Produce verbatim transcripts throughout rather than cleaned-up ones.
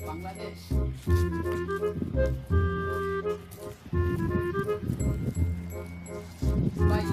বাংলাদেশ। ভাই,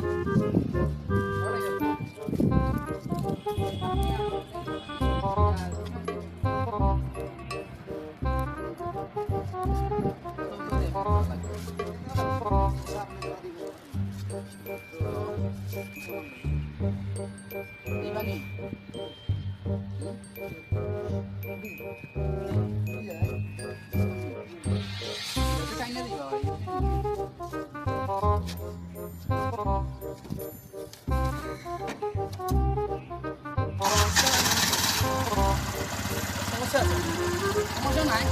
সমস্যা আছে? সমস্যা নাই।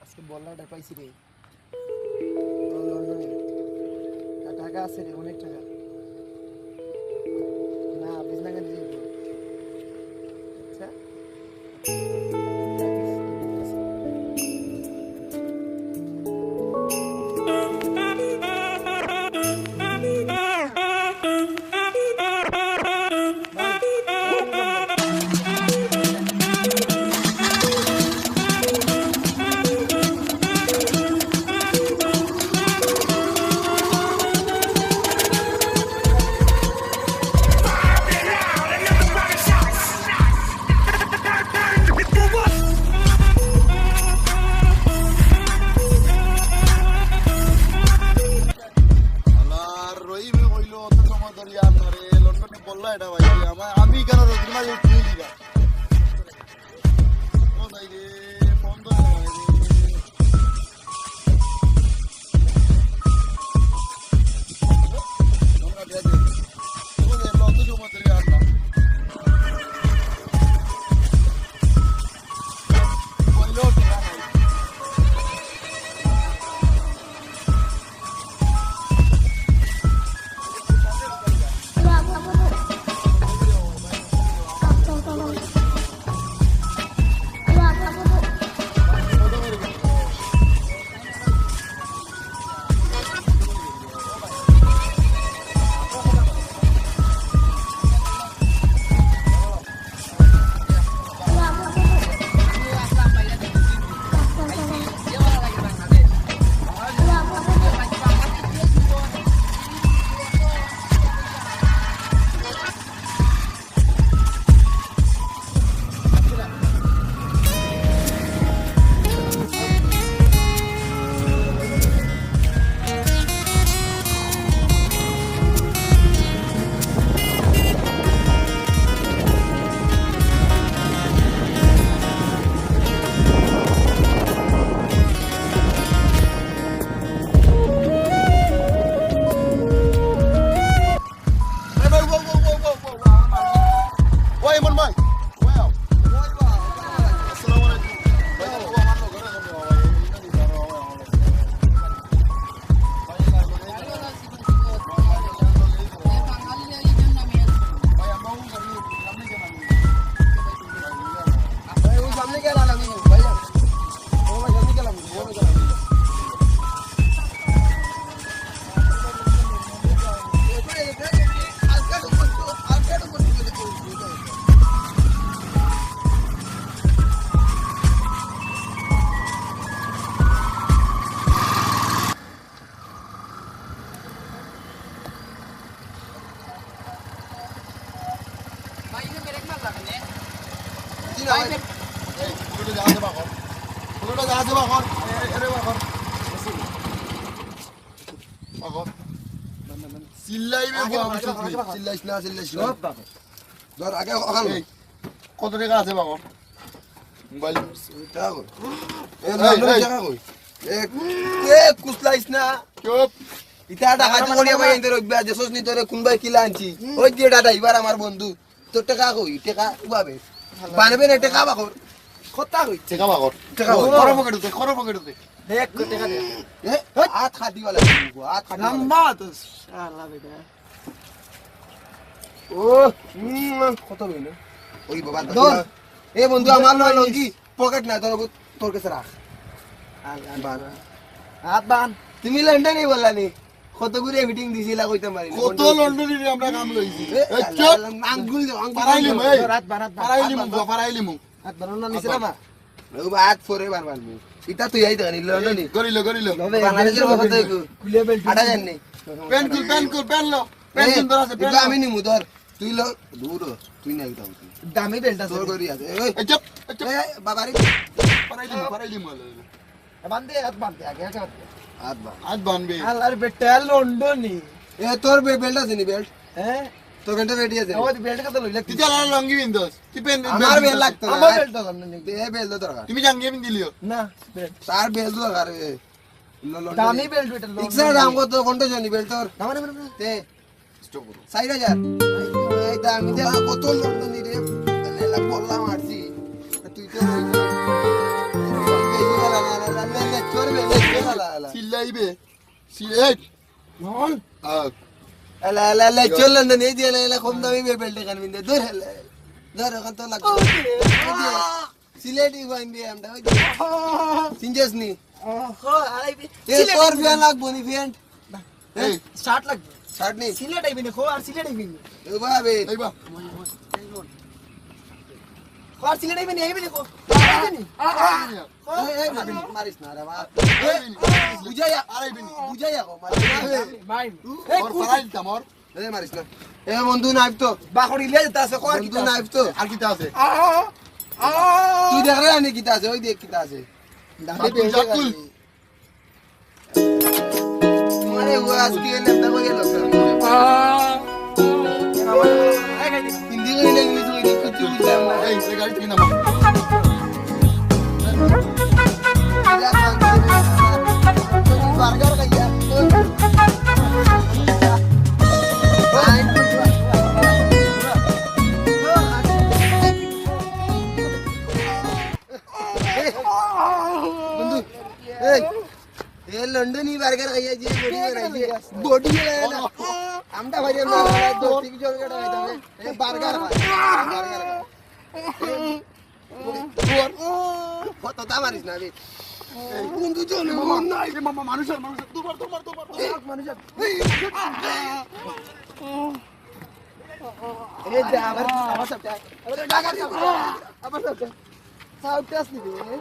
আজকে বল্লাটা পাইছি রে। লন্ডনে। তা টাকা আছে রে, অনেক টাকা। না, বিছনাকান্দি যাইব। আচ্ছা। আল্লাহ, রহিমে কইলো, "অত সময় ধরি আর না রে, লন্ডনে বললা এটা ভাই, আমার, আমি কেন রহিমা উঠি দিবা?" ও ভাই রে, ফোন ধরে না ভাই রে। এই ভাই, wow, wow, wow, wow, wow, আমার মাল। ওই ইমন ভাই, ওয়াও। আসসালামু আলাইকুম। ভাই, ও আমার লোক, ওরে, ওরে, ওরে, ওরে, ওরে, ওরে, ওরে। ভাই, আমরা ওই সামনে, সামনে গেলাম। ভাই, ওই সামনে গেলাম আমি, ভাই। ও ভাই, সামনে গেলাম, ও ভাই, গেলাম। জি না ভাই। এই, ফুলটা জাহাজে বাকর। ফুলটা জাহাজে বাকর। এ, এরে বাকর। চিল্লাইবে আগে বাবা, বাবা, আগে বাবা, আগে বাবা। চিল্লাইস না, চিল্লাইস না। ধর বাবা। ধর আগে ওখান। এই, কত টেকা আছে বাবা? মোবাইল। টাকা কই? এ, এই, লন্ডন এই। টাকা কই? এ, এ, কুচলাইস না। চুপ। ইতা ডাকাতি করিয়া ভাই, এনদের অভ্যাস, যে সসনি তোরে কোন ভাই কিলা আনছি? ওই যে এটা ড্রাইভার আমার বন্ধু। তোর টেকা কই? টেকা উবাবে। বানবে না, টেকা বাকর। কথা কই? টেকা বাকর। টেকা বাকর। খরো পকেটে দে, খরো পকেটে দে। দেখ, টেকা দে। এ, হাত খাদি ওয়ালা, হাত খাদি ওয়ালা। লম্বা তো, শালা বেটা। ও, উম, কত হইল? ওই বাবা, ধর। এ বন্ধু, আমার লয় লঙ্গি, পকেট নাই, তোর, তোর কাছে রাখ। বান। হাত বান। তুমি লন্ডনে বললা নি? কত করে মিটিং দিছিলা কইতাম পারি না। কত লন্ডনি রে আমরা কাম লইছি। এ, এই চুপ। আঙ্গুল দে, আঙ্গুল পারাইলি দে। এই, রাত বান, রাত বান। পারাইলি মুখ, পারাইলি মুখ। হাত বান, না নিছে না বা? ও বা হাত পরে বার বানবি। ইটা তুই আই দেখানি, লন্ডনি। গরিলো, গরিলো। বাংলাদেশের কথা তো একটু খুলে বেল্ট। আটা জাননি। প্যান্ট খুল, প্যান্ট খুল, প্যান্ট লো। প্যান্ট এ, সুন্দর আছে, প্যান্ট ইটা লো। আমি নিমু, ধর। তুই লো, দূর হ, তুই না একদম। দামি বেল্ট আছে। তোর গড়ি আছে। এই, এই, চুপ, এই, চুপ। এই, এই, বাবা রে। পারাইলি মুখ, পারাইলি মুখ। বান্ধে, হাত বান্ধে, আগে হাত বান্ধে। হাত বান্ধ। হাত বান্ধবে। আল্লাহর বেটা লন্ডনি। এ, তোর বে-, বেল্ট আছে নি বেল্ট? হ্যাঁ? তোর বেল্ট রেডি আছে? ওই বেল্ট কত লইলা? তুই তো আলাদা লঙ্গি পিন্দস। তুই প্যান্ট, আমার বেল্ট বেল্ট পিন্দস। লাগতো না। আমার বেল্ট দরকার নেই। এ বেল্ট দরকার। তুমি জাঙ্গিয়া পিন্দিলিও। না, বেল্ট। তার বেল্ট দরকার, এ। ল-, ল-, দামি ল-, বেল্ট ওটা লঙ্গি। ইকসার দাম কত? কোনটা জানি বেল্ট তোর? দাম মানে, মানে। তে। স্টপ করো। চার হাজার। এই তো আমি যে কত লন্ডনি রে, এলা বললাম মারছি। তুই তো ওই চলবে, চলবে। চিল্লাইবে। সিলেট। নন। আহ। এলা, এলা, এলা, চল লন্ডন, এই যে এলা, এলা, কম দামি বে-, বেল্ট এখান মিন্দে। ধর, এলা, ধর, ওখান তো লাগবে। ওকে। এই যে, সিলেটি ওয়াইন দিয়ে আমরা, ওই যে। চিনছিস নি? ও, আড়াই পি-, এ, সিলেটি তোর ওয়াইন। ফ্যান লাগবো নি, ফ্যান? না। এই। শার্ট লাগবে। শার্ট নেই? সিলেট আইবি না, খো আর সিলেট আইবি না। এ বাবা রে। এই বা। খো আর সিলেট আইবি না, আইবি না, খো। আইবি না। আ, আ, আ। এই, এই, মারিস, মারিস না রে বাবা। এই, বুঝাইয়া, আরে বিনি। বুঝাইয়া কো, মারিস না। ভাই। এই, ওর কুকুর। পাড়াইল তো আমার। এই, মারিস না। এ বন্ধু, নাইফ তো। বাকড়ি লিয়ে যেতে আছে, কর বন্ধু, কিতা আছে? নাইফ তো। আর কিতা আছে? আ, আ, আ। তুই দেখ রে, আমি কিতা আছে, ওই দেখ কিতা আছে। দাঁতে আর তুই বেঁধে জাকুল। গেছে। আরে, ও আজকে লেপটা হয়ে গেল। আ। হিন্দি কইলে ইংলিশ কইলে কিচ্ছু বুঝলাম না। এই, এই গাড়ি থেকে নামো। বার্গার খাইয়া। বন্ধু, এই, এ লন্ডনি বার্গার খাইয়া যে বডি বানাইছে, বডি বানাইছে না। আমরা ভাই আমরা দশ থেকে জল কাটা খাইতাম, এ বার্গার খায়, বার্গার খায়। কত তা মারিস না রে। বন্ধু চলে, মামা, মন নাই। এ মামা, মানুষ আর মানুষ আর, তোমার, তোমার, তোমার, তোমার। মানুষ আর। এই, এই যে আবার, আবার সব। আবার সব। সাউন্ড আসলি রে।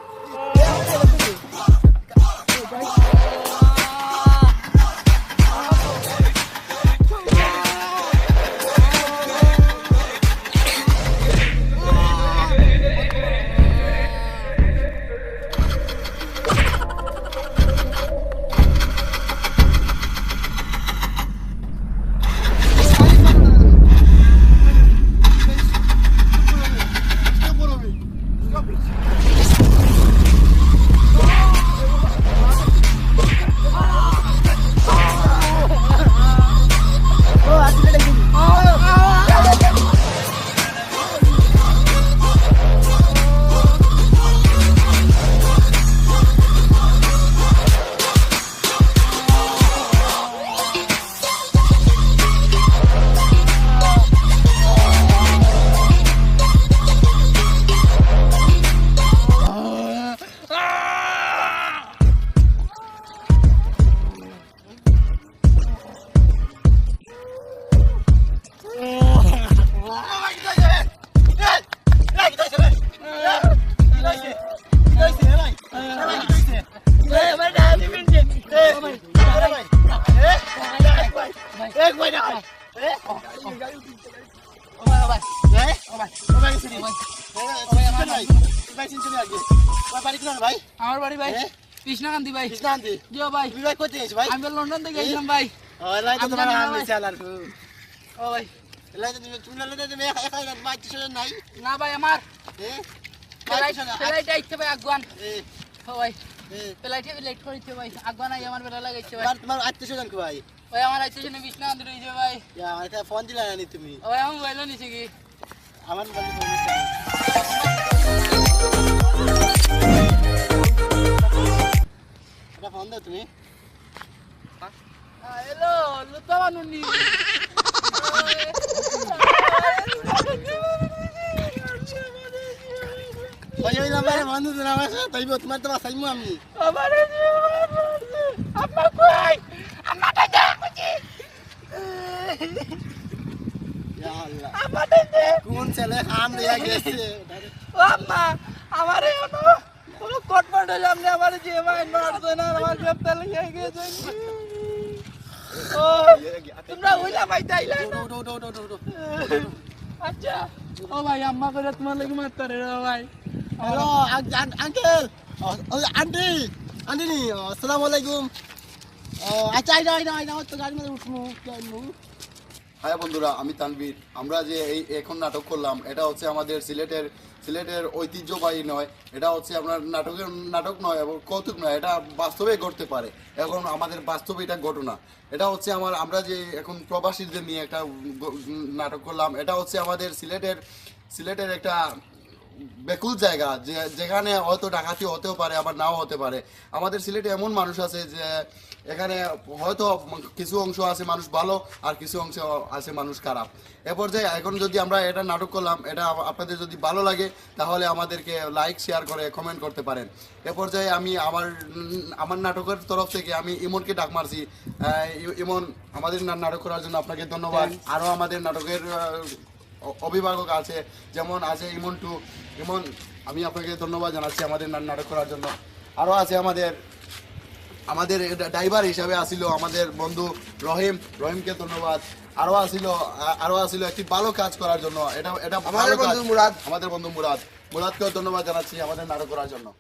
আমার বাড়ি ভাই। এ? কৃষ্ণকান্তি ভাই। কৃষ্ণকান্তি? জি ভাই। তুমি ভাই কোথায় গেছো ভাই? আমি লন্ডন থেকে এ? আইলাম ভাই। ও, এলাই তো তোমার হাত নিচে আলার। ও ভাই। এলাই তো তুমি, তুমি লড়লে তো তুমি একা, একা, একা, তোমার আত্মীয় স্বজন নাই? না ভাই, আমার এ? ফ্লাইট, আত্মীয় স্বজন, ফ্লাইট আইছে ভাই আগুয়ান। এ। ও ভাই। এ। ফ্লাইটে লেট করেছে ভাই, আগুয়ান আই আমার বেলা লাগাইছে ভাই। তোমার, তোমার আত্মীয় স্বজন কই ভাই? ভাই, আমার আত্মীয় স্বজন বিছনা আন্দোলন হয়েছে ভাই। ইয়া, আমার একটা ফোন দিলা না নি তুমি? ও ভাই, আমি মোবাইলও নিছি কি? আমার মোবাইল ফোন দিছে না। একটা ফোন দাও তুমি। হ্যালো, লুতা মানুনি। ওই, ওই নাম্বারে বন্ধু, তোর আমার সাথে হইব, তোমার তো বাঁচাইমু আমি। আমারে জীবন মারছে। আম্মা কই? আম্মা টাকা খুঁজি। ইয়া আল্লাহ। আম্মা টাকা। কোন ছেলে হাম দিয়া গেছে? ও আম্মা, আমারে কোনো, কোনো কটপটে সামনে আমারে যে মাইন মারছে না, আমার সব তালে খেয়ে গেছে। ও, তোমরা ওইলা ভাই তাইলা না? উঠো, উঠো, উঠো, উঠো, উঠো। আচ্ছা। ও ভাই, আম্মা করে তোমার লাগি মারতারে রে ভাই। হ্যালো, আঙ্ক-, আঙ্ক-, আঙ্কেল। ও, ও, আন্টি, আন্টি নি, আসসালামু আলাইকুম। ও, আচ্ছা, আইনা, আইনা, আইনা, তো গাড়ি মধ্যে উঠবো, উঠবো। হাই বন্ধুরা, আমি তানভীর। আমরা যে এই এখন নাটক করলাম, এটা হচ্ছে আমাদের সিলেটের, সিলেটের ঐতিহ্যবাহী নয়, এটা হচ্ছে আপনার নাটকের, নাটক নয় এবং কৌতুক নয়, এটা বাস্তবে ঘটতে পারে। এখন আমাদের বাস্তবে এটা ঘটনা। এটা হচ্ছে আমার, আমরা যে এখন প্রবাসীদের নিয়ে একটা গ-, নাটক করলাম, এটা হচ্ছে আমাদের সিলেটের, সিলেটের একটা বেকুল জায়গা, যে, যেখানে হয়তো ডাকাতি হতেও পারে, আবার নাও হতে পারে। আমাদের সিলেটে এমন মানুষ আছে যে এখানে হয়তো কিছু অংশ আছে মানুষ ভালো, আর কিছু অংশ আছে মানুষ খারাপ। এ পর্যায়ে এখন যদি আমরা এটা নাটক করলাম, এটা আপ-, আপনাদের যদি ভালো লাগে, তাহলে আমাদেরকে লাইক, শেয়ার করে কমেন্ট করতে পারেন। এ পর্যায়ে আমি আমার, উম, আমার নাটকের তরফ থেকে আমি ইমনকে ডাক মারছি। আহ, ই-, ইমন, আমাদের না-, নাটক করার জন্য আপনাকে ধন্যবাদ। আরও আমাদের নাটকের, আহ, অ-, অভিভাবক আছে, যেমন আছে ইমন টু। ইমন, আমি আপনাকে ধন্যবাদ জানাচ্ছি আমাদের না-, নাটক করার জন্য। আরও আছে আমাদের, আমাদের ডা-, ড্রাইভার হিসাবে আসিল আমাদের বন্ধু রহিম, রহিমকে ধন্যবাদ। আরও আসিল, আ-, আরও আসিল একটি ভালো কাজ করার জন্য। এটা, এটা আমাদের ভালো কাজ। বন্ধু মুরাদ। আমাদের বন্ধু মুরাদ, মুরাদকেও ধন্যবাদ জানাচ্ছি আমাদের নাটক করার জন্য।